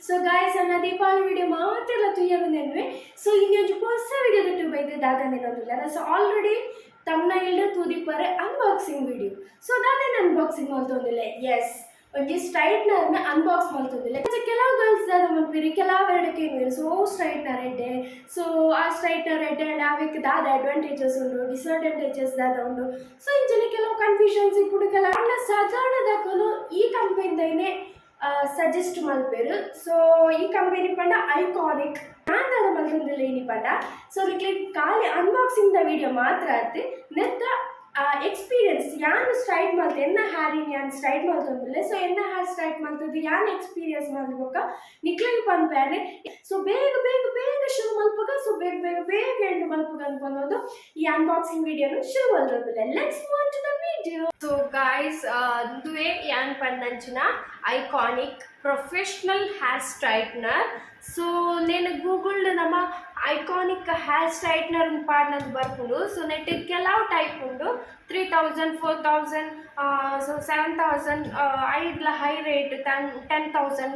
So guys, ಅನ್ನ Deepavali video ಮಾತೆಲ್ಲ ತುಯ್ಯರು. ಸೊ ಇನ್ನೊಂದು ಹೊಸ ವಿಡಿಯೋ ದೊಟ್ಟು ಬೈದು ದಾದಾನೇನೊಂದಿಲ್ಲ. ಸೊ ಆಲ್ರೆಡಿ ತಮ್ನೈಲ್ಡ್ ತೂದಿಪ್ಪರೆ ಅನ್ಬಾಕ್ಸಿಂಗ್ ವಿಡಿಯೋ. ಸೊ ದಾದೇನ ಅನ್ಬಾಕ್ಸಿಂಗ್ ಮಲ್ತೊಂದಿಲ್ಲ? ಎಸ್, ಒಂಜಿ ಸ್ಟ್ರೈಟ್ನರ್ನ ಅನ್ಬಾಕ್ಸ್ ಮಲ್ತೊಂದಿಲ್ಲ. ಕೆಲವು ಗರ್ಲ್ಸ್ ದಾದ ಮಲ್ಪಿರಿ, ಕೆಲವು ಎರಡಕ್ಕೆ ಏನು, ಸೊ ಸ್ಟ್ರೈಟ್ನರ್ ಎಡ್ಡೆ, ಸೊ ಆ ಸ್ಟ್ರೈಟ್ನರ್ ಎಡ್ಡೆ ಅಂಡ್ ಅವೆಕ್ ದಾದ ಅಡ್ವಾಂಟೇಜಸ್ ಉಂಡು, ಡಿಸ್ಅಡ್ವಾಂಟೇಜಸ್ ದಾದ ಉಂಡು. ಸೊ ಇಂಚನೆ ಕೆಲವು ಕನ್ಫ್ಯೂಷನ್ಸ್ ಇಪ್ಪುಡು. ಕೆಲವು ಅಂಡ ಸಾಧಾರಣ ದಾಕಲು ಈ ಕಂಪನಿದೈನೆ ಸಜೆಸ್ಟ್ ಮಲ್ಪೆರು. ಸೊ ಈ ಕಂಪನಿ ಪಂಡ ಐಕಾನಿಕ್. ನಾನ್ ದಾದ ಮಲ್ತೊಂದಿಲ್ಲ ಇನಿ ಪಂಡ, ಸೊ ನಿಕ್ಲೆ ಖಾಲಿ ಅನ್ಬಾಕ್ಸಿಂಗ್ the video ಮಾತ್ರ ಅತ್ತೆ, ನೆತ್ತ ಎಕ್ಸ್ಪೀರಿಯನ್ಸ್, ಯಾನ್ ಸ್ಟ್ರೈಟ್ ಮಲ್ತೆ, ಎನ್ನ ಹ್ಯಾರಿನ್ ಯಾನ್ ಸ್ಟ್ರೈಟ್ ಮಲ್ತೊಂದಿಲ್ಲ. ಸೊ ಎನ್ನ ಹೇರ್ ಸ್ಟ್ರೈಟ್ ಮಲ್ತದ್ದು ಯಾನ್ ಎಕ್ಸ್ಪೀರಿಯನ್ಸ್ ಮಲ್ತ ನಿಕ್ಲೆಗ್ ಪನ್ಪೇನೆ. ಸೊ ಬೇಗ ಬೇಗ ಬೇಗ ಶುರು ಮಲ್ಪಗ, ಸೊ ಬೇಗ ಬೇಗ ಬೇಗ ಎಂಡ್ ಮಲ್ಪಗ ಅನ್ಕೊಂಡು ಈ ಅನ್ಬಾಕ್ಸಿಂಗ್ ವಿಡಿಯೋನು ಶುರು ಮಲ್ತೊಂದಿಲ್ಲ. Let's move to the video. So guys, ಇಂದುವೆ ಯಾನ್ ಪಂಡಂಚಿನ iconic professional hair straightener. So నేను ಗೂಗಲ್ ನಮ್ಮ ಐಕಾನಿಕ್ ಹೇರ್ ಸ್ಟ್ರೈಟ್ನರ್ ಪಾಡ್ನದು ಬರ್ಪುಂಡು. ಸೊ ನೆಟ್ ಕೆಲವು ಟೈಪ್ ಉಂಡು, 3000, 4000, so 7000, ಐಡ್ಲ high rate 10,000,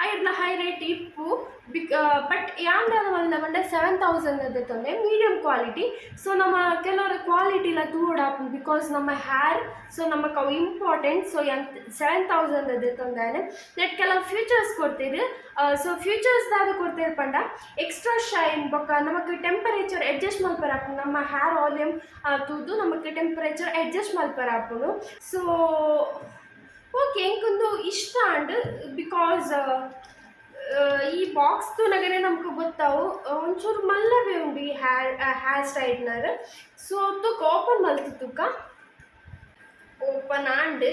ಐಡ್ಲ high rate ಇಪ್ಪು. ಬಿಕ್ ಬಟ್ ಯಾನ್ ದಾದ ಮಲ್ದ ಪಂಡ, 7000 ದೆತ್ತೊಂದೆ, ಮೀಡಿಯಂ ಕ್ವಾಲಿಟಿ. ಸೊ ನಮ್ಮ ಕೆಲವರ ಕ್ವಾಲಿಟಿ ಎಲ್ಲ ತೂವೊಡಾಪುಂಡು, because ನಮ್ಮ ಹೇರ್, ಸೊ ನಮಕ್ ಅವು ಇಂಪಾರ್ಟೆಂಟ್. ಸೊ ಯಾನ್ 7000 ದೆತ್ತೊಂದಾನೆ. ನೆಟ್ ಕೆಲವು ಫೀಚರ್ಸ್ ಕೊಡ್ತೀರಿ. ಸೊ ಫೀಚರ್ಸ್ ದಾದ ಕೊಡ್ತೀರಿ ಪಂಡ, ಎಕ್ಸ್ಟ್ರಾ ಶೈನ್, ಬೊಕ್ಕ ನಮಕ್ ಟೆಂಪರೇಚರ್ ಅಡ್ಜಸ್ಟ್ ಮಲ್ಪರ ಆಪುಂಡು. ನಮ್ಮ ಹೇರ್ ವಾಲ್ಯೂಮ್ ತೂದು ನಮಕ್ ಟೆಂಪರೇಚರ್ ಅಡ್ಜಸ್ಟ್ ಮಲ್ಪರ ಆಪುಂಡು. ಸೊ ಓಕೆ, ಎಂಕೊಂದು ಇಷ್ಟ ಅಂಡ್ because ಈ ಬಾಕ್ಸ್ ತೂನಗನೆ ನಮ್ಗೆ ಗೊತ್ತಾವು, ಒಂಚೂರು ಮಲ್ಲವೇ ಉಂಡು ಈ ಹೇರ್ ಹೇರ್ ಸ್ಟ್ರೈಟ್ನರ್. ಸೊ ತುಕ್ ಓಪನ್ ಮಲ್ತು ತುಕ್ಕ. ಓಪನ್ ಆಂಡ್,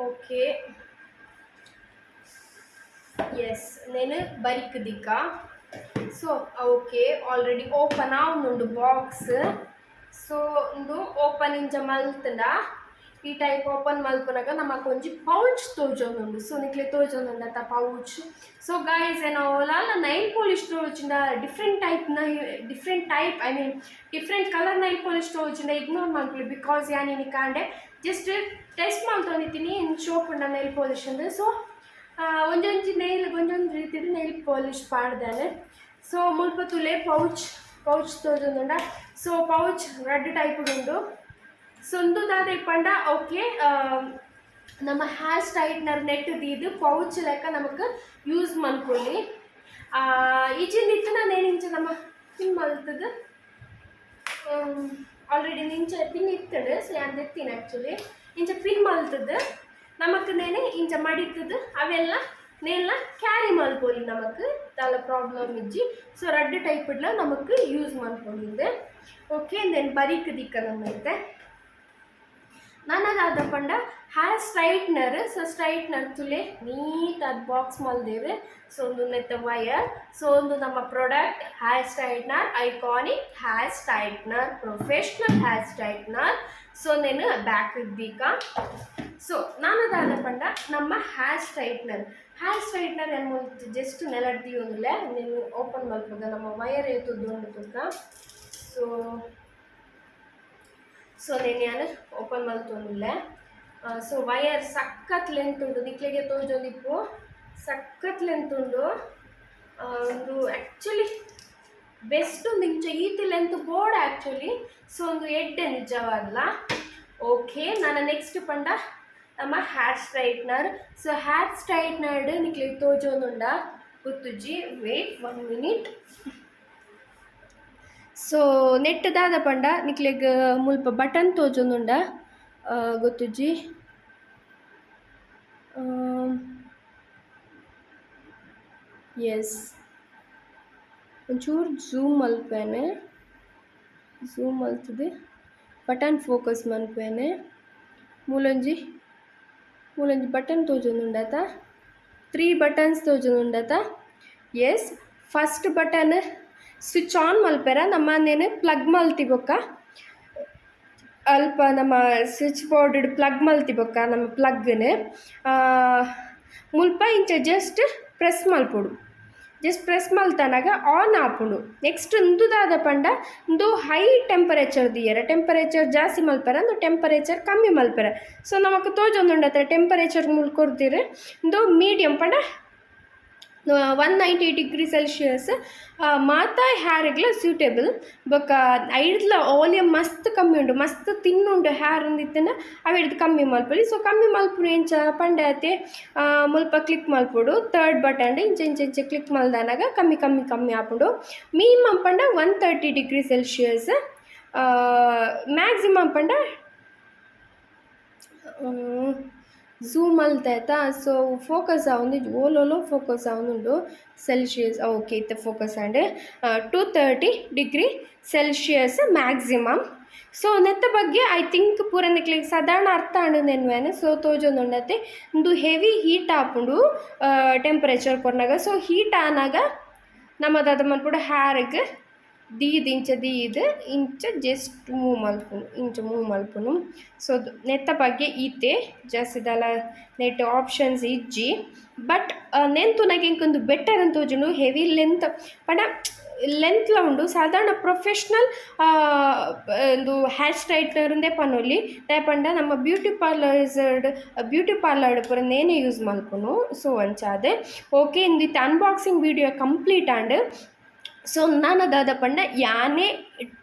ಓಕೆ, ಎಸ್, నేను ಬರಿಕ್ ದಿಕ್ಕ. ಸೊ ಓಕೆ, ಆಲ್ರೆಡಿ ಓಪನ್ ಆವೊಂದುಂಡು ಬಾಕ್ಸ್. ಸೊ ಇಂದು ಓಪನ್ ಇಂಚ ಮಲ್ತಂಡ, ಈ ಟೈಪ್ ಓಪನ್ ಮಲ್ಪುನಗ ನಮಕ್ ಒಂಜಿ ಪೌಚ್ ತೋಜೊಂದುಂಡು. ಸೊ ನಿಕ್ಲೆ ತೋಜೊಂದುಂಡತ್ತ ಪೌಚ್? ಸೊ ಗೈಸ್, ಏನೋ ಲಾಲ ನೈಲ್ ಪಾಲಿಶ್ ತೋಜಿಂಡ, different ಟೈಪ್ನ, different type, I mean, different colour nail polish ತೋಜಿಂಡ ignore ಮಲ್ಪುಲಿ, because ಯಾನ್ ಇನಿ ಕಾಂಡೆ ಜಸ್ಟ್ ಟೆಸ್ಟ್ ಮಲ್ತೊಂದಿತ್ತೀನಿ ಇನ್ ಶೋಪ್ ಉಂಡ ನೈಲ್ ಪಾಲಿಶ್ ಅಂದ್. ಸೊ ಒಂಜೊಂಜಿ ನೈಲ್ ಒಂಜೊಂಜಿ ರೀತಿಡ್ ನೈಲ್ ಪಾಲಿಶ್ ಪಾಡ್ದಾನೆ. ಸೊ ಮುಲ್ಪ ತೂಲೆ, ಪೌಚ್ ಪೌಚ್ ತೋಜೊಂದುಂಡ? ಸೊ ಪೌಚ್ ರಡ್ಡ್ ಟೈಪ್ ಉಂಡು. ಸೊ ಉಂದು ದಾದ ಪಂಡ, ಓಕೆ, ನಮ್ಮ ಹೇರ್ ಸ್ಟ್ರೈಟ್ನರ್ ನೆಟ್ ದೀದ್ ಪೌಚ್ ಲೆಕ್ಕ ನಮಕ್ ಯೂಸ್ ಮನ್ಪೊಲಿ. ಇಜಿಂದ ಇತ್ತಿನ ನೇನ್ ಇಂಚ ನಮ್ಮ ಪಿನ್ ಮಲ್ತದ. ಆಲ್ರೆಡಿ ಇಂಚ ಪಿನ್ ಇತ್ತಡು. ಸೊ ಯಾನ್ ದೆತ್ತೀನಿ ಆ್ಯಕ್ಚುಲಿ. ಇಂಚ ಪಿನ್ ಮಲ್ತದ ನಮಕ್ ನೇನೆ ಇಂಚ ಮಡಿತದ ಅವೆಲ್ಲ ನೇನ್ಲ ಕ್ಯಾರಿ ಮಲ್ಪೊಲಿ. ನಮಕ್ ದಾಲ ಪ್ರಾಬ್ಲಮ್ ಇಜ್ಜಿ. ಸೊ ರಡ್ಡ್ ಟೈಪ್ ನಮಕ್ ಯೂಸ್ ಮನ್ಪೊಲಿ. ಓಕೆ, then ಬರೀಕ್ ದಿಕ್ಕ ನಮ್ಮ ಐತೆ. ನನಗಾದ ಪಂಡ ಹೇರ್ ಸ್ಟ್ರೈಟ್ನರ್. ಸೊ ಸ್ಟ್ರೈಟ್ನರ್ ತುಲೆ, ನೀಟ್ ಅದು ಬಾಕ್ಸ್ ಮಲ್ದೇವೆ. ಸೊ ಒಂದು ನೆತ್ತ ವೈರ್. ಸೊ ಒಂದು ನಮ್ಮ product, hair straightener, Iconic hair straightener, professional hair straightener. So నేను ಬ್ಯಾಕ್ ದೀಕ. ಸೊ ನಾನದಾದ ಪಂಡ ನಮ್ಮ ಹೇರ್ ಸ್ಟ್ರೈಟ್ನರ್. ಹೇರ್ ಸ್ಟ್ರೈಟ್ನರ್ ಏನು ಜಸ್ಟ್ ನೆಲಡ್ ದೀಯೊಂದಿಲ್ಲ. నేను ಓಪನ್ ಮಲ್ಪುಗ, ನಮ್ಮ ವೈರ್ ಏತುದ್ದು ಉಂಡು ತುಕ್ಕ. ಸೊ ಸೊ నేను ಯಾನ್ ಓಪನ್ ಮಲ್ತೊಂದುಲ್ಲೆ. ಸೊ ವೈರ್ ಸಖತ್ ಲೆಂತ್ ಉಂಡು. ನಿಕ್ಲೆಗೆ ತೋಜೊಂದಿಪ್ಪು, ಸಖತ್ ಲೆಂತ್ ಉಂಡು. ಒಂದು ಆ್ಯಕ್ಚುಲಿ ಬೆಸ್ಟ್ ಒಂದು ಇಂಚ ಈತ್ ಲೆಂತ್ ಬೋರ್ಡ್ ಆ್ಯಕ್ಚುಲಿ. ಸೊ ಒಂದು ಎಡ್ಡೆ ನಿಜವಾಗ್ಲ. ಓಕೆ, ನಾನು ನೆಕ್ಸ್ಟ್ ಪಂಡ ನಮ್ಮ hair straightener. So hair straightener ನಿಕ್ಲೆಗ್ ತೋಜೊಂದುಂಡ ಗೊತ್ತುಜ್ಜಿ. Wait one minute. So net ದಾದ ಪಂಡ, ನಿಕ್ಲೆಗ್ ಮುಲ್ಪ ಬಟನ್ ತೋಜೊಂದುಂಡ ಗೊತ್ತುಜ್ಜಿ. ಎಸ್, ಒಂಚೂರು ಝೂಮ್ ಮಲ್ಪೇನೆ. ಝೂಮ್ ಮಲ್ತದೆ ಬಟನ್ ಫೋಕಸ್ ಮನ್ಪೇನೆ. ಮೂಲೊಂಜಿ ಮೂಲೊಂಜಿ ಬಟನ್ ತೋಜೊಂದುಂಡತ? ತ್ರೀ ಬಟನ್ಸ್ ತೋಜೊಂದುಂಡತ? Yes, first button switch on ಮಲ್ಪೆರ. ನಮ್ಮ ನೇನು ಪ್ಲಗ್ ಮಲ್ತಿ ಬೊಕ್ಕ ಅಲ್ಪ ನಮ್ಮ ಸ್ವಿಚ್ ಬೋರ್ಡ್ ಪ್ಲಗ್ ಮಲ್ತಿ ಬೊಕ್ಕ ನಮ್ಮ ಪ್ಲಗ್ನ್ ಮುಲ್ಪ ಇಂಚ ಜಸ್ಟ್ ಪ್ರೆಸ್ ಮಲ್ಪೊಡು. ಜಸ್ಟ್ ಪ್ರೆಸ್ ಮಲ್ತನಗ ಆನ್ ಆಪುಂಡು. ನೆಕ್ಸ್ಟ್ ಉಂದು ದಾದ ಪಂಡ, ಉಂದು ಹೈ ಟೆಂಪರೇಚರ್ ದೀಯರ, ಟೆಂಪರೇಚರ್ ಜಾಸ್ತಿ ಮಲ್ಪರ, ಉಂದು ಟೆಂಪರೇಚರ್ ಕಮ್ಮಿ ಮಲ್ಪರ. ಸೊ ನಮಕ್ ತೋಜೊಂದುಂಡು ಟೆಂಪರೇಚರ್ ಮುಲ್ ಕೊರ್ದಿರು. ಉಂದು ಮೀಡಿಯಂ ಪಂಡ 190 ಡಿಗ್ರಿ ಸೆಲ್ಸಿಯಸ್ ಮಾತ ಹ್ಯಾರಿಗ್ಲ ಸೂಟೇಬಲ್. ಬೊಕ್ಕ ಐಡ್ದ್ಲ ವಾಲ್ಯೂಮ್ ಮಸ್ತ್ ಕಮ್ಮಿ ಉಂಡು, ಮಸ್ತ್ ತಿನ್ನುಂಡು ಹ್ಯಾರ್ ಇತ್ತಿನ ಅವೆಡ್ದ್ ಕಮ್ಮಿ ಮಲ್ಪೊಲಿ. ಸೊ ಕಮ್ಮಿ ಮಲ್ಪುನು ಎಂಚ ಪಂಡ, ಅತೆ ಮುಲ್ಪ ಕ್ಲಿಕ್ ಮಲ್ಪೊಡು. ತರ್ಡ್ ಬಟನ್ ಇಂಚ ಇಂಚ ಇಂಚ ಕ್ಲಿಕ್ ಮಲ್ದನಗ ಕಮ್ಮಿ ಕಮ್ಮಿ ಕಮ್ಮಿ ಆಪುಂಡು. ಮಿನಿಮಮ್ ಪಂಡ 130 ಡಿಗ್ರಿ ಸೆಲ್ಸಿಯಸ್, ಮ್ಯಾಕ್ಸಿಮಮ್ ಪಂಡ, ಝೂಮ್ ಮಲ್ತೆ. ಸೊ ಫೋಕಸ್ ಆವೊಂದು, ಓಲೋಲೋ ಫೋಕಸ್ ಆವೊಂದುಂಡು. ಸೆಲ್ಸಿಯಸ್, ಓಕೆ, ಇತ್ತೆ focus and 230 degree Celsius maximum. So ನೆತ್ತ ಬಗ್ಗೆ I think ಪೂರ ನಿಕ್ಲೆಗ್ ಸಾಧಾರಣ ಅರ್ಥ ಆಂಡ್ ಎನ್ನುವೆನ್. ಸೊ ತೋಜೊಂದುಂಡತೆ, ಉಂದು ಹೆವಿ ಹೀಟ್ ಆಪುಂಡು ಟೆಂಪರೇಚರ್ ಕೊರ್ನಗ. ಸೊ ಹೀಟ್ ಆನಾಗ ನಮ ದಾದ ಮನ್ಪೊಡು? ಹ್ಯಾರ್ಗ್ ದೀದ್, ಇಂಚ ದೀದ್, ಇಂಚ ಜಸ್ಟ್ ಮೂವ್ ಮಲ್ಪುನು, ಇಂಚ ಮೂವ್ ಮಲ್ಪುನು. ಸೊ ನೆತ್ತ ಬಗ್ಗೆ ಈತೆ, ಜಾಸ್ತಿ ದಾಲ ನೆಟ್ ಆಪ್ಷನ್ಸ್ ಇಜ್ಜಿ. ಬಟ್ ನೆನ್ ತೂನಗ ಎಂಕ್ ಉಂದು ಬೆಟರ್ ಅಂತ ತೋಜುಂಡು. ಹೆವಿ ಲೆಂತ್ ಪಂಡ ಲೆಂತ್ಲ ಉಂಡು. ಸಾಧಾರಣ ಪ್ರೊಫೆಷ್ನಲ್ ಉಂದು ಹೇರ್ ಸ್ಟ್ರೈಟ್ನರ್ ಇಂದೇ ಪನೊಲಿ. ದಾಯೆ ಪಂಡ ನಮ್ಮ ಬ್ಯೂಟಿ ಪಾರ್ಲರ್ಸ್ ಬ್ಯೂಟಿ ಪಾರ್ಲರ್ ಪೂರ ನೇನೆ ಯೂಸ್ ಮಲ್ಪುನು. ಸೊ ಅಂಚಾದ್ ಓಕೆ, ಇಂದು ಇತ್ತೆ ಅನ್ಬಾಕ್ಸಿಂಗ್ ವೀಡಿಯೋ ಕಂಪ್ಲೀಟ್ ಆಂಡ್. ಸೊ ನನ ದಾದ ಪಂಡ, ಯಾನೇ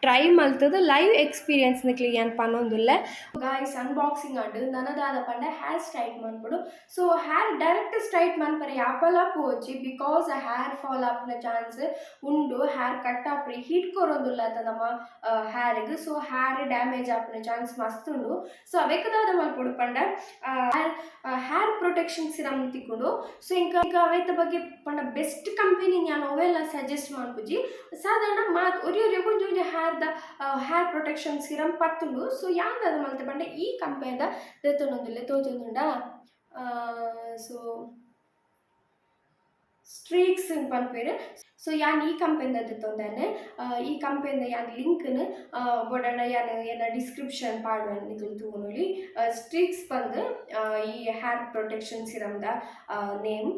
ಟ್ರೈ ಮಲ್ತುದು ಲೈವ್ ಎಕ್ಸ್ಪೀರಿಯನ್ಸ್ ನಿಕ್ಲೆಗ್ ಯಾನ್ ಪನೊಂದುಲ್ಲೆ. ಗಾಯ್ಸ್, ಅನ್ಬಾಕ್ಸಿಂಗ್ ಆಂಡ್. ನನ ದಾದ ಪಂಡ, ಹೇರ್ ಸ್ಟ್ರೈಟ್ ಮನ್ಪೊಡು. ಸೊ ಹೇರ್ ಡೈರೆಕ್ಟ್ ಸ್ಟ್ರೈಟ್ ಮನ್ಪರೆ ಯಾಪಲ ಪೋವೊಡ್ಚಿ, because hair fall ಆಪುನ ಚಾನ್ಸ್ ಉಂಡು. ಹೇರ್ ಕಟ್ ಆಪುನಿ, ಹೀಟ್ ಕೊರೊಂದುಲ್ಲ ನಮ್ಮ ಹೇರ್ಗ್. ಸೊ ಹೇರ್ ಡ್ಯಾಮೇಜ್ ಆಪುನ ಚಾನ್ಸ್ ಮಸ್ತ್ ಉಂಡು. ಸೊ ಅವೆಕ್ ದಾದ ಮಲ್ಪೊಡು ಪಂಡ, ಹೇರ್ ಹೇರ್ ಪ್ರೊಟೆಕ್ಷನ್ ಸಿರಮ್ ತಿಕ್ಕುಂಡು. ಸೊ ಇಂಕ ಅವೆತ ಬಗ್ಗೆ ಪಂಡ, ಬೆಸ್ಟ್ ಕಂಪನಿ ಯಾನ್ ಒವೆಲ್ಲ ಸಜೆಸ್ಟ್ ಮನ್ಪುಜಿ. ಸಾಧಾರಣ ಮಾತ್ ಒರಿ ಒರಿ ಒಂಜಿ ಒಂಜಿ ಹೇರ್ದ ಹೇರ್ ಪ್ರೊಟೆಕ್ಷನ್ ಸಿರಮ್ ಪತ್ತುಂಡು. ಸೊ ಯಾನ್ ದಾದ ಮಲ್ತೆ ಪಂಡ, ಈ ಕಂಪನಿದ ದೆತ್ತೊನೊಂದುಲ್ಲೆ, ತೋಜೊಂದುಂಡ? ಸೊ ಸ್ಟ್ರೀಕ್ಸ್ ಪನ್ಪೆರ್. ಸೊ ಯಾನ್ ಈ ಕಂಪನಿದ ದೆತ್ತೊಂದೇನೆ. ಈ ಕಂಪನಿದ ಯಾನ್ ಲಿಂಕ್ನ್ ಬೋಡಂಡ ಯಾನ್ ಎನ್ನ ಡಿಸ್ಕ್ರಿಪ್ಷನ್ ಪಾಡುವೆ, ನಿಕುಲು ತೂವೊನೊಲಿ. ಸ್ಟ್ರೀಕ್ಸ್ ಪಂದ್ ಈ ಹೇರ್ ಪ್ರೊಟೆಕ್ಷನ್ ಸಿರಮ್ದ ನೇಮ್.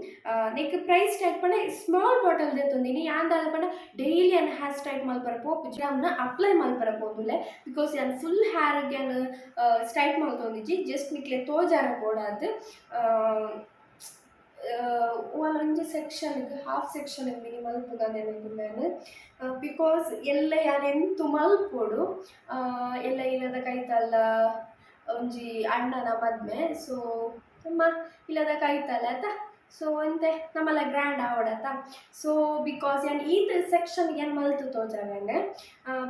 ನೆಕ್ ಪ್ರೈಸ್ ಟ್ಯಾಗ್ ಪಂಡ, ಸ್ಮಾಲ್ ಬಾಟಲ್ ದೆತ್ತೊಂದಿನಿ. ಯಾನ್ ದಾದ ಪಂಡ, ಡೈಲಿ ಯಾನ್ ಹೇರ್ ಸ್ಟ್ರೈಟ್ ಮಲ್ಪರೆ ಪೋಪುಜಿ, ಯಾನ್ ಅಪ್ಲೈ ಮಲ್ಪರೆ ಪೋದುಲ್ಲೆ. Because ಯಾನ್ ಫುಲ್ ಹೇರ್ಗ್ ಯಾನ್ ಸ್ಟ್ರೈಟ್ ಮಲ್ತೊಂದಿಜ್ಜಿ, ಜಸ್ಟ್ ನಿಕ್ಲೆ ತೋಜಾರ ಬೋಡಾದ್ ಒಂಜಿ ಸೆಕ್ಷನ್ಗ್, ಹಾಫ್ ಸೆಕ್ಷನ್ ಮಿನಿ ಮಲ್ಪುಗ ಯಾನ್. Because ಎಲ್ಲ ಯಾನ್ ಎಂತು ಮಲ್ಪೊಡು, ಎಲ್ಲ ಇಲ್ಲದ ಕೈತಲ್ಲ ಒಂಜಿ ಅಣ್ಣನ ಮದ್ಮೆ. ಸೊ ನಮ್ಮ ಇಲ್ಲದ ಕೈತಲ್ಲ ಆತ. ಸೊ ಒಂತೆ ನಮ್ಮಲ್ಲ ಗ್ರ್ಯಾಂಡ್ ಆವಡತ್ತ. ಸೊ because ಯಾನ್ ಈತ್ ಸೆಕ್ಷನ್ ಯಾನ್ ಮಲ್ತು ತೋಜಾವೆನ್.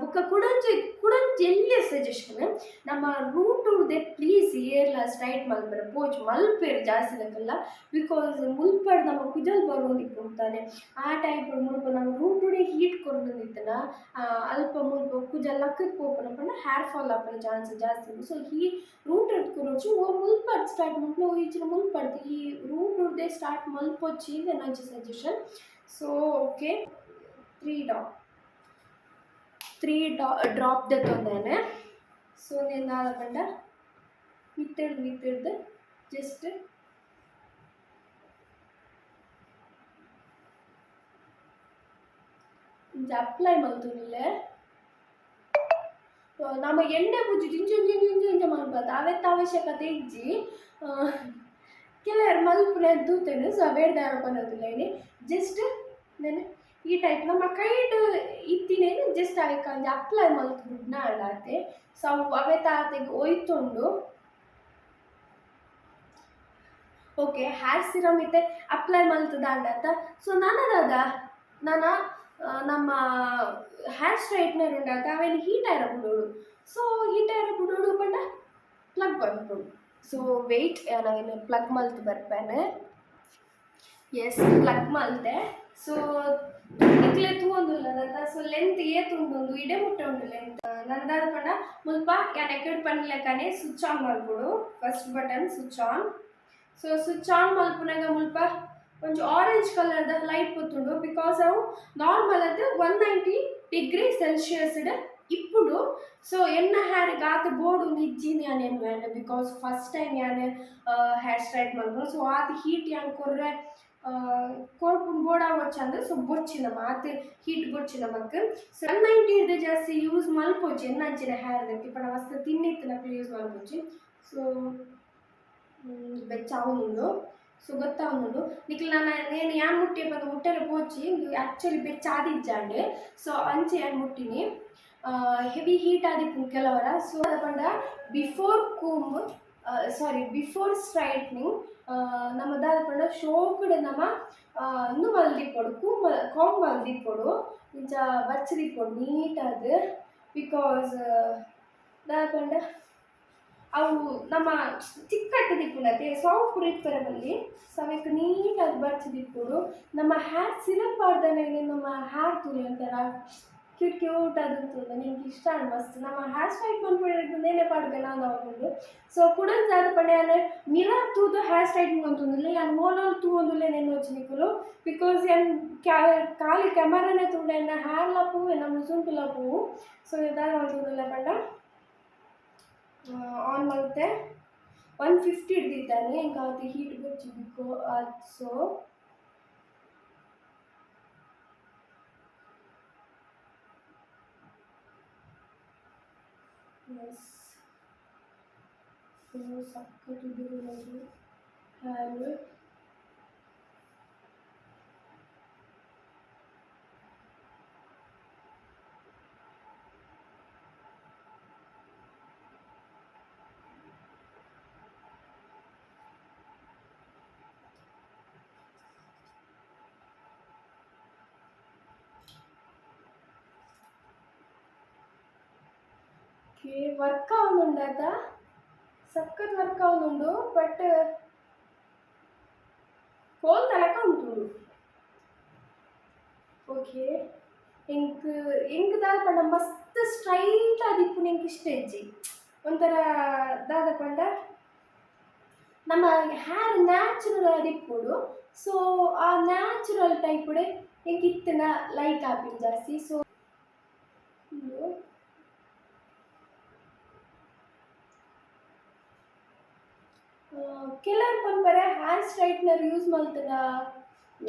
ಬುಕ್ಕ ಕುಡೊಂಜಿ ಕುಡೊಂಜಿ ಎಲ್ಯ ಸಜೆಷನ್, ನಮ್ಮ ರೂಟ್ ಉರ್ದೆ ಪ್ಲೀಸ್ ಏರ್ಲ ಸ್ಟ್ರೈಟ್ ಮಲ್ಪೆರೆ ಪೋಚ್ ಮಲ್ಪೆರ್ ಜಾಸ್ತಿ ದಕಲ್ಲ. Because ಮುಲ್ಪಡ್ ನಮ್ಮ ಕುಜಲ್ ಬರೋಂದಿಪ್ಪುಂಡು. ಆ ಟೈಪ್ ಮುಲ್ಪ ನಮ್ಮ ರೂಟುಡೆ ಹೀಟ್ ಕೊರೊಂದಿತ್ತುಂಡ ಅಲ್ಪ ಮುಲ್ಪ ಕುಜಲ್ ಲಕ್ಕದ್ ಪೋಪುನ ಪಂಡ ಹೇರ್ ಫಾಲ್ ಆಪುನ ಚಾನ್ಸ್ ಜಾಸ್ತಿ ಉಂಡು. ಸೊ ಈ ರೂಟ್ ಕೊರೊಚಿ ಓ ಮುಲ್ಪಡ್ ಸ್ಟಾರ್ಟ್ ಮಲ್ಪುನ, ಓ ಇಜ್ಜಿಡ ಮುಲ್ಪಡ್ದು ಈ ರೂಟ್ ಉರ್ದೆ ಸ್ಟಾರ್ಟ್ ಮಲ್ಪೊಚ್ಚಿ ಎನ್ನೊಂಜಿ suggestion. So okay, three drop ದೆತ್ತೊಂದೇನೆ. ಸೊ ನೇನ್ ದಾದ ಪಂಡ, ಮಿತ್ತುರ್ದು ಮಿತ್ತುರ್ದು ಜಸ್ಟ್ ಇಂಚ ಅಪ್ಲೈ ಮಲ್ತೊನುಲೆ. ನಮ ಎಣ್ಣೆ ಪೂಜುಜಿ, ಇಂಚ ಇಂಚ ಇಂಚ ಇಂಚ ಇಂಚ ಮಲ್ಪತ್ತ, ಅವೆತ್ತ ಅವಶ್ಯಕತೆ ಇಜ್ಜಿ. ಕೆಲವರು ಮಲ್ಪುನೆ ತೂತೆನ್. ಸೊ ಅವೇರ್ದ ದಾದ ಪನೊಂದುಲ್ಲೆನಿ, ಜಸ್ಟ್ ನೆನ್ ಈ ಟೈಪ್ ನಮ್ಮ ಕೈಟ್ ಇತ್ತಿನೇನ್ ಜಸ್ಟ್ ಅವೆಕ್ ಒಂಜಿ ಅಪ್ಲೈ ಮಲ್ತ್ ಬುಡ್ನ ಆತೆ. ಸೊ ಅವು ಅವೆತ ಆತೆಗ್ ಒಯ್ತುಂಡು. ಓಕೆ, ಹೇರ್ ಸಿರಮ್ ಇತ್ತೆ ಅಪ್ಲೈ ಮಲ್ತುದಾಂಡತ್ತ. ಸೊ ನನ ದಾದ, ನನ ನಮ್ಮ ಹೇರ್ ಸ್ಟ್ರೈಟ್ನರ್ ಉಂಡತ, ಅವೆನ್ ಹೀಟ್ ಆಯರ ಬುಡೋಡು. ಸೊ ಹೀಟ್ ಆಯರ ಬುಡೋಡು ಪಂಡ ಪ್ಲಗ್ ಮಲ್ಪೊಡು. ಸೊ ವೆಯ್ಟ್, ಯಾನ್ ಅವೆನ್ ಪ್ಲಗ್ ಮಲ್ತ್ ಬರ್ಪೆನೆ. ಎಸ್, ಪ್ಲಗ್ ಮಲ್ತೆ. ಸೊ ನಿಕ್ಲೆ ತೂವೊಂದುಲ್ಲದ, ಸೊ ಲೆಂತ್ ಏತ್ ಉಂಡು, ಇಡೆ ಮುಟ್ಟ ಉಂಡು ಲೆಂತ್. ನನ ದಾದ ಪಂಡ, ಮುಲ್ಪ ಯಾನ್ ಎಕಡ್ ಪನ್ಲೆಕ್ಕನೆ ಸ್ವಿಚ್ ಆನ್ ಮಲ್ಪೊಡು. First button switch on. So switch on ಮಲ್ಪುನಗ ಮುಲ್ಪ ಒಂಜಿ ಆರೆಂಜ್ ಕಲರ್ದ ಲೈಟ್ ಪೊತ್ತುಂಡು. Because ಅವು ನಾರ್ಮಲ್ ಅದು 190 ಡಿಗ್ರಿ ಸೆಲ್ಸಿಯಸ್ ಇಪ್ಪುಂಡು. ಸೊ ಎನ್ನ ಹೇರ್ಗ್ ಆತ್ ಬೋಡು ಇಜ್ಜಿ ಯಾನ್ ಎನ್ನುವೆನ್. Because first time ಯಾನ್ ಹೇರ್ ಸ್ಟ್ರೈಟ್ ಮಲ್ಪುನು. ಸೊ ಆತ್ ಹೀಟ್ ಯಾನ್ ಕೊರ್ರೆ ಕೊರ್ಪುನ್ ಬೋಡಾವೊಚ್ಚಂದ್. ಸೊ ಬೊರ್ಚಿ ನಮ ಆತ್ ಹೀಟ್ ಬೊರ್ಚಿ ನಮಕ್. ಸೊ 190 ಡ್ದ್ ಜಾಸ್ತಿ ಯೂಸ್ ಮಲ್ಪೊಚ್ಚಿ ಎನ್ನಂಚಿನ ಹೇರ್ ದಕ್ಕೆ ಪಂಡ ಮಸ್ತ್ ತಿನ್ ಇತ್ತಿನಕುಲು ಯೂಸ್ ಮಲ್ಪೊಚ್ಚಿ. ಸೊ ಬೆಚ್ಚ ಆವೊಂದುಂಡು. ಸೊ ಗೊತ್ತಾವೊಂದುಂಡು ನಿಕ್ಲ್ ನನ ನೇನ್ ಯಾನ್ ಮುಟ್ಟಿಯೆ ಪಂದ್ ಮುಟ್ಟೆರೆ ಪೋಚಿ. ಉಂದು ಆಕ್ಚುಲಿ ಬೆಚ್ಚ ಆದಿಜ್ಜಾಂಡ್. ಸೊ ಅಂಚ ಯಾನ್ ಮುಟ್ಟಿನಿ. ಹೆವಿ ಹೀಟ್ ಆದಿಪ್ಪುಂಡು ಕೆಲವರ. ಸೊ ಪಂಡ before comb, sorry, before straightening ನಮ ದಾದ ಪಂಡ ಶೋಕುಡು ನಮ ಉಂದು ಮಲ್ದಿಪ್ಪೊಡು, ಕೂಮ್ ಕಾಂಬ್ ಮಲ್ದಿಪ್ಪೊಡು, ಇಂಚ ಬಚ್ಚಿದಿಪ್ಪೊಡು ನೀಟಾದ್. Because ದಾದ ಪಂಡ ಅವು ನಮ್ಮ ಚಿಕ್ಕಟ್ಟು ದಿಪ್ಪುಂಡತೆ, ಸೊ ಅವು ಪೂರ ಇಪ್ಪರೆ ಬಲ್ಲಿ. ಸೊ ಅವೆಕ್ ನೀಟಾದ್ ಬಚ್ಚಿದಿಪ್ಪೊಡು. ನಮ್ಮ ಹೇರ್ ಸಿರಮ್ ಪಾಡ್ದನೆ ನಮ್ಮ ಹೇರ್ ತೂಲೆ ಒಂಥರ ಕ್ಯೂಟ್ ಕ್ಯೂಟ್ ಆದುಂತುಂಡು. ಎಂಕ್ ಇಷ್ಟ ಆಂಡ್ ಮಸ್ತ್. ನಮ್ಮ ಹೇರ್ ಸ್ಟ್ರೈಟ್ ಮನ್ಪುನೆರ್ದ್ ನೇನೆ ಪಾಡ್ವೆನಾ ಅಂದ್ ಆವೊಂದುಂಡು. ಸೊ ಕುಡೊಂಜಿ ದಾದ ಪಂಡ ಯಾನ್ ಮಿರರ್ ತೂದು ಹೇರ್ ಸ್ಟ್ರೈಟ್ನಿಂಗ್ ಮಂತೊಂದುಲ್ಲೆ. ಯಾನ್ ಓಲೋಲು ತೂವೊಂದುಲ್ಲೆ ಎನ್ನೊಚಿ ನಿಕುಲು. Because ಯಾನ್ ಖಾಲಿ ಕ್ಯಾಮರಾನೆ ತೂಂಡ ಎನ್ನ ಹೇರ್ಲ ಪೋವು, ಎನ್ನ ಮುಸುಂಟುಲ ಪೋವು. ಸೊ ದಾದ ಮಲ್ತೊಂದುಲ್ಲೆ ಪಂಡ ಆನ್ ಮಲ್ತೆ. 150 ಹಿಡ್ದಿದ್ದಾನೆ. ಎಂಕ್ ಆತ್ ಹೀಟ್ ಬೊರ್ಚಿ ಬಿಕೋ. ಸೊ ಎಸ್, ಸಖತ್ ಉದುರುಂಡು ಹೇರ್. ಓಕೆ, ವರ್ಕ್ ಆವೊಂದುಂಡು. ಸಖತ್ ವರ್ಕ್ ಆವೊಂದುಂಡು, ಬಟ್ ಕೋಲ್ ತಲಕ ಉಂತುಂಡು. ಓಕೆ, ಎಂಕ್ ಎಂಕ್ ದಾದ ಪಂಡ ಮಸ್ತ್ ಸ್ಟ್ರೈಟ್ ಆದಿಪ್ಪುನ ಎಂಕ್ ಇಷ್ಟ ಇಜ್ಜಿ. ಒಂಥರ ದಾದ ಪಂಡ ನಮ್ಮ ಹೇರ್ ನ್ಯಾಚುರಲ್ ಆದಿಪ್ಪೊಡು. ಸೊ ಆ ನ್ಯಾಚುರಲ್ ಟೈಪ್ ಎಂಕ್ ಇತ್ತಿನ ಲೈಕ್ ಆಪಿನ ಜಾಸ್ತಿ. ಸೊ ಉಂದು ಕೆಲವರು ಪನ್ಪೆರೆ ಹೇರ್ ಸ್ಟ್ರೈಟ್ನರ್ ಯೂಸ್ ಮಲ್ತ್ಂಡ,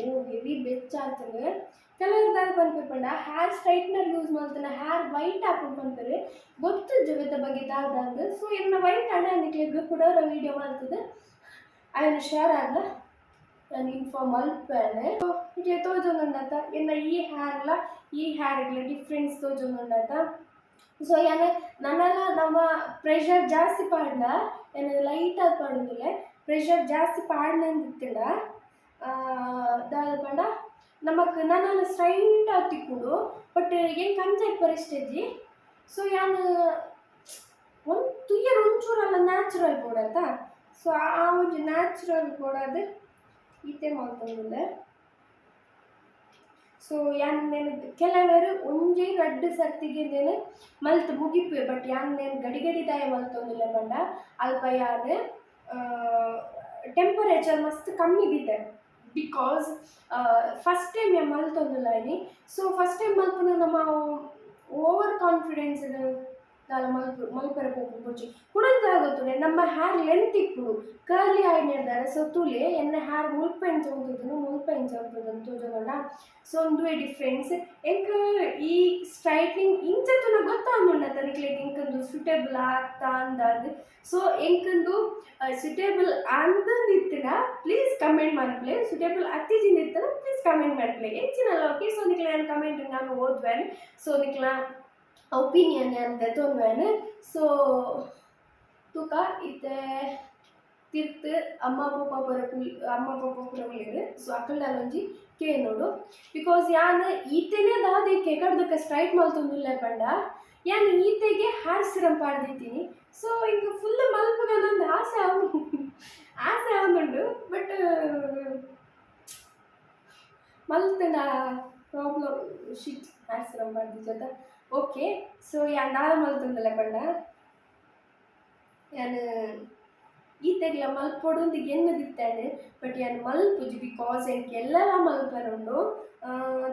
ಓ ಹೆವಿ ಬೆಚ್ಚ ಆತುಂಡು. ಕೆಲವರು ದಾದ ಪನ್ಪೆರ್ ಪಂಡ ಹೇರ್ ಸ್ಟ್ರೈಟ್ನರ್ ಯೂಸ್ ಮಲ್ತ್ಂಡ ಹೇರ್ ವೈಟ್ ಆಪುಂಡು ಪನ್ಪೆರ್. ಗೊತ್ತುಜ್ಜಿ ಅವೆತ ಬಗ್ಗೆ ದಾದ ಅಂದ್. ಸೊ ಎನ್ನ ವೈಟ್ ಆಂಡ ನಿಕ್ಲೆಗ್ ಕುಡೊರ ವೀಡಿಯೋ ಮಲ್ತ್‌ದ್ ಅವೆನ್ ಶೇರ್ ಆದ್ಲ ಯಾನ್ ಇನ್ಫಾರ್ಮ್ ಮಲ್ಪುವೆ. ನಿಕ್ಲೆಗ್ ತೋಜೊಂದುಂಡತ, ಎನ್ನ ಈ ಹೇರ್ಲ ಈ ಹೇರ್ಗ್ಲ ಡಿಫ್ರೆನ್ಸ್ ತೋಜೊಂದುಂಡತ? ಸೊ ಯಾನ್ ನನಲ ನಮ ಪ್ರೆಷರ್ ಜಾಸ್ತಿ ಪಾಡ್ಂಡ, ಯಾನ್ ಲೈಟ್ ಆದ್ ಪಾಡೊಂದುಲ್ಲೆ, ಪ್ರೆಷರ್ ಜಾಸ್ತಿ ಪಾಡ್ನಂದಿತ್ತ್ಂಡ ದಾದ ಪಂಡ ನಮಕ್ ನನಲ ಸ್ಟ್ರೈಟ್ ಆದ್ ತಿಕ್ಕುಂಡು. ಬಟ್ ಎಂಕ್ ಅಂಚ ಇಪ್ಪರೆ ಇಷ್ಟ ಇಜ್ಜಿ. ಸೊ ಯಾನ್ ಒಂಜಿ ತೂಯೆರೆ ಒಂಚೂರಲ ನ್ಯಾಚುರಲ್ ಬೋಡತ್ತ, ಸೊ ಆ ಒಂಜಿ ನ್ಯಾಚುರಲ್ ಬೋಡಾದ್ ಈತೆ ಮಲ್ತೊಂದುಲ್ಲೆ. ಸೊ ಯಾನ್ ಉಂದೆನ್ ಕೆಲವೆರ್ ಒಂಜಿ ರಡ್ಡ್ ಸರ್ತಿಗ್ ಇಂದೆನ್ ಮಲ್ತ್ ಮುಗಿಪುವೆ. ಬಟ್ ಯಾನ್ ಉಂದೆನ್ ಗಡಿ ಗಡಿ ದಾಯೆ ಮಲ್ತೊಂದುಲ್ಲೆ ಪಂಡ ಅಲ್ಪ ಯಾನ್ ಟೆಂಪರೇಚರ್ ಮಸ್ತ್ ಕಮ್ಮಿ ದೀತೆ. Because first time ಯಾನ್ ಮಲ್ತೊಂದುಲ್ಲ ಇನಿ. ಸೊ ಫಸ್ಟ್ ಟೈಮ್ ಮಲ್ಪುನ ನಮ ಓವರ್ ಕಾನ್ಫಿಡೆನ್ಸ್ ದಾಲ ಮಲ್ಪು ಮಲ್ಪೆರೆ ಪೋಪುನು ಬೊಡ್ಚಿ. ಕುಡೊಂಜಿ ದಾದ ಗೊತ್ತುಂಡೆ, ನಮ್ಮ ಹೇರ್ ಲೆಂತ್ ಇಪ್ಪುಂಡು, ಕರ್ಲಿ ಆಯಿನೆಡ್ದಾರ. ಸೊ ತೂಲೆ, ಎನ್ನ ಹೇರ್ ಮುಲ್ಪ ಎಂಚ ಉಂತುದುಂಡು, ಮುಲ್ಪ ಎಂಚ ಉಂತುದುಂಡು ತೋಜೊಂದುಂಡ? ಸೊ ಉಂದುವೆ ಡಿಫ್ರೆನ್ಸ್. ಎಂಕ್ ಈ ಸ್ಟ್ರೈಟ್ನಿಂಗ್ ಇಂಚ ತೂನ ಗೊತ್ತಾವೊಂದುಂಡತ್ತ ನಿಕ್ಲೆಗ್ ಎಂಕ್ ಉಂದು ಸೂಟೇಬಲ್ ಆತ ಅಂದಾದ್. ಸೊ ಎಂಕ್ ಉಂದು ಸೂಟೇಬಲ್ ಅಂದಂದು ಇತ್ತ್ಂಡ ಪ್ಲೀಸ್ ಕಮೆಂಟ್ ಮನ್ಪುಲೆ. ಸೂಟೇಬಲ್ ಅತ್ತಿಜಿಂದ್ ಇತ್ತ್ಂಡ ಪ್ಲೀಸ್ ಕಮೆಂಟ್ ಮನ್ಪುಲೆ ಎಂಚಿನಲ. ಓಕೆ, ಸೊ ನಿಕ್ಲೆನ ಕಮೆಂಟ್ ಯಾನ್ ಓದುವೆನ್. ಸೊ ನಿಕ್ಲೆನ ಒಪಿನಿಯನ್ ಯಾನ್ ದೆತೊನ್ವೆನ್. ಸೊ ತುಕ ಇತ್ತೆ ತಿರ್ತ್ ಅಮ್ಮ ಪೊಪ್ಪ ಪೂರ ಕುಲ್ ಅಮ್ಮ ಪೊಪ್ಪ ಪೂರ ಉಲ್ಲೆರ್. ಸೊ ಅಕಲ್ಡಲ ಒಂಜಿ ಕೇನೊಡು. Because ಯಾನ್ ಈತೆನೆ ದಾದ ಎಕಡ್ದಕ್ಕ ಸ್ಟ್ರೈಟ್ ಮಲ್ತೊಂದುಲ್ಲೆ ಪಂಡ ಯಾನ್ ಈತೆಗೆ ಹೇರ್ ಸಿರಮ್ ಪಾಡ್ದಿತ್ತೀನಿ. ಸೊ ಎಂಕ್ ಫುಲ್ ಮಲ್ಪುಗನೊಂದು ಆಸೆ ಆವು ಆಸೆ ಆವೊಂದುಂಡು. ಬಟ್ ಮಲ್ತ್ಂಡ problem. ಶಿಟ್, ಹೇರ್ ಸಿರಮ್ ಪಾಡ್ದಿಜತ. ಓಕೆ, ಸೊ ಯಾನ್ ದಾದ ಮಲ್ತೊಂದುಲ್ಲೆ ಪಂಡ ಯಾನ್ ಈತೆಗ್ಲ ಮಲ್ಪೊಡು ಎನ್ನದಿತ್ತೇನೆ, ಬಟ್ ಯಾನ್ ಮಲ್ಪುಜಿ, because ಎಂಕ್ ಎಲ್ಲಲ ಮಲ್ಪರುಂಡು.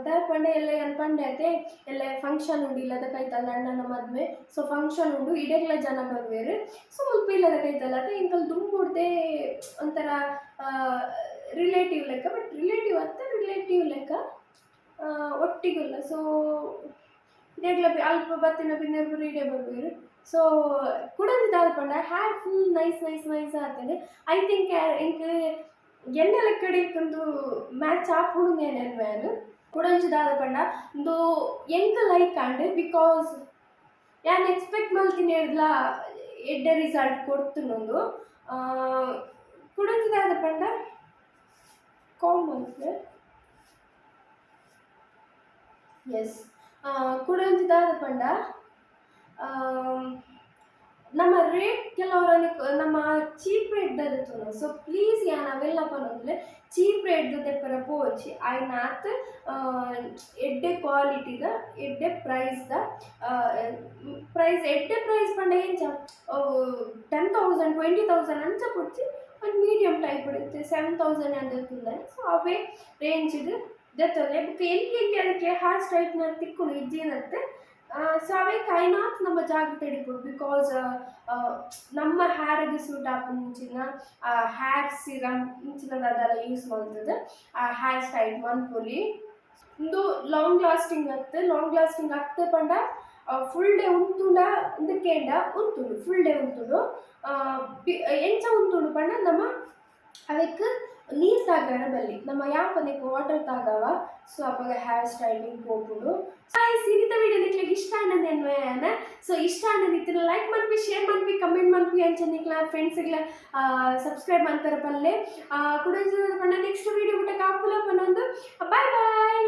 ದಾಯೆ ಪಂಡ ಎಲ್ಲ ಯಾನ್ ಪಂಡೆ ಅತೆ, ಎಲ್ಲ ಫಂಕ್ಷನ್ ಉಂಡು ಇಲ್ಲದ ಕೈತಲ್, ಅಣ್ಣನ ಮದ್ಮೆ. ಸೊ ಫಂಕ್ಷನ್ ಉಂಡು, ಇಡೆಗ್ಲ ಜನ ಬರ್ವೇರು. ಸೊ ಮುಲ್ಪ ಇಲ್ಲದ ಕೈತಲ್ ಅತೆ, ಎಂಕಲ್ ದುಂಬುಡ್ದೆ ಒಂಥರ ರಿಲೇಟಿವ್ ಲೆಕ್ಕ, ಬಟ್ ರಿಲೇಟಿವ್ ಅತ್ತ, ರಿಲೇಟಿವ್ ಲೆಕ್ಕ ಒಟ್ಟಿಗುಲ್ಲ. ಸೊ ಇಡೆಗ್ಲ ಅಲ್ಪ ಬತ್ತಿನ ಬಿನ್ನೆರ್ ಪೂರ ಇಡೆ ಬರ್ವೇರು. ಸೊ ಕುಡೊಂಜಿ ದಾದ ಪಂಡ, hair full nice nice nice ಆತಂಡ್. I think ಎಂಕ್ ಎಣ್ಣೆ ಲೆಕ್ಕಡ್ ಇಂದು ಮ್ಯಾಚ್ ಆಪುಂಡು ಎನ್ನುವೆನ್. ಕುಡೊಂಜಿ ದಾದ ಪಂಡ, ಉಂದು ಎಂಕ್ ಲೈಕ್ ಆಂಡ್, because ಯಾನ್ ಎಕ್ಸ್ಪೆಕ್ಟ್ ಮಲ್ತಿನೆಡ್ದ್ಲ ಎಡ್ಡೆ ರಿಸಲ್ಟ್ ಕೊಡ್ತುಂಡು. ಕುಡೊಂಜಿ ದಾದ ಪಂಡ, ಕಾಮ್ ಮಲ್ಪುವೆ. ಎಸ್, ಕುಡೊಂಜಿ ದಾದ ಪಂಡ, ನಮ್ಮ ರೇಟ್ ಕೆಲವರಲ್ಲಿ ನಮ್ಮ ಚೀಪ್ ರೇಟ್ ದೆತ್ತೊನ. ಸೊ ಪ್ಲೀಸ್, ಯಾನ್ ಅವೆಲ್ಲ ಪನೊಂದುಲ್ಲೆ, ಚೀಪ್ ರೇಟ್ ದೆಪ್ಪರ ಪೋವೊಚ್ಚಿ. ಆಯ್ನಾತ್ ಎಡ್ಡೆ ಕ್ವಾಲಿಟಿದ, ಎಡ್ಡೆ ಪ್ರೈಸ್ದ. ಪ್ರೈಸ್, ಎಡ್ಡೆ ಪ್ರೈಸ್ ಪಂಡ ಎಂಚ, 10,000, 20,000 ಅಂಚ ಬೊಡ್ಚಿ. ಒಂಜಿ ಮೀಡಿಯಂ ಟೈಪ್ ಇತ್ತೆ 7,000 ಅಂದ್. ಸೊ ಅವೇ ರೇಂಜ್ಡ್ ದೆತ್ತೊಲೆ. ಬೊಕ್ಕ ಎಲ್ಲಿ ಎಲ್ಲಿ ಅದಕ್ಕೆ ಹೇರ್ ಸ್ಟ್ರೈಟ್ನರ್ ತಿಕ್ಕುಂಡು ಇಜ್ಜಿನತ್ತೆ. ಸೊ ಅವೇಕ್ ಆಯ್ನಾತ್ ನಮ್ಮ ಜಾಗ್ರತೆ ಇಪ್ಪೊಡು, because ನಮ್ಮ ಹೇರ್ಗೆ ಸೂಟ್ ಆಪುನಂಚಿನ ಹೇರ್ ಸಿರಮ್ ಇಂಚಿನ ದಾದಾಲ ಯೂಸ್ ಮಲ್ತುದು ಆ ಹೇರ್ ಸ್ಟ್ರೈಟ್ ಮನ್ಪೊಲಿ. ಉಂದು ಲಾಂಗ್ ಲಾಸ್ಟಿಂಗ್ ಅತ್ತ್. ಲಾಂಗ್ ಲಾಸ್ಟಿಂಗ್ ಅತ್ತ್ ಪಂಡ, ಫುಲ್ ಡೇ ಉಂತುಂಡ ಇಂದ್ ಕೇಂಡ, ಉಂತುಂಡು, ಫುಲ್ ಡೇ ಉಂತುಂಡು. ಎಂಚ ಉಂತುಂಡು ಪಂಡ, ನಮ ಅವೆಕ್ ನೀರ್ ತಾಗರ ಬಲ್ಲಿ. ನಮ್ಮ ಯಾಪನೆಕ್ ವಾಟರ್ ತಾಗವ, ಸೊ ಅಪಗ ಹೇರ್ ಸ್ಟ್ರೈಟ್ನಿಂಗ್ ಪೋಪುಂಡು. ಇನಿತ ವಿಡಿಯೋ ನಿಕ್ಲೆಗ್ ಇಷ್ಟ ಆಂಡ್ ಎನ್ನುವೆ. ಸೊ ಇಷ್ಟ ಆಂಡ ಇತ್ತಿನ ಲೈಕ್ ಮನ್ಪಿ, ಶೇರ್ ಮನ್ಪಿ, ಕಮೆಂಟ್ ಮನ್ಪಿ. ಅಂಚ ನಿಕ್ಲ ಫ್ರೆಂಡ್ಸ್ಗ್ಲ ಸಬ್ಸ್ಕ್ರೈಬ್ ಮನ್ಪೆರ ಪಲ್ಲೆ. ಕುಡ ಪಂಡ ನೆಕ್ಸ್ಟ್ ವಿಡಿಯೋ ಮುಟ್ಟ ಕಾಪುಲ ಪನ್ನೊಂದು, ಬಾಯ್ ಬಾಯ್.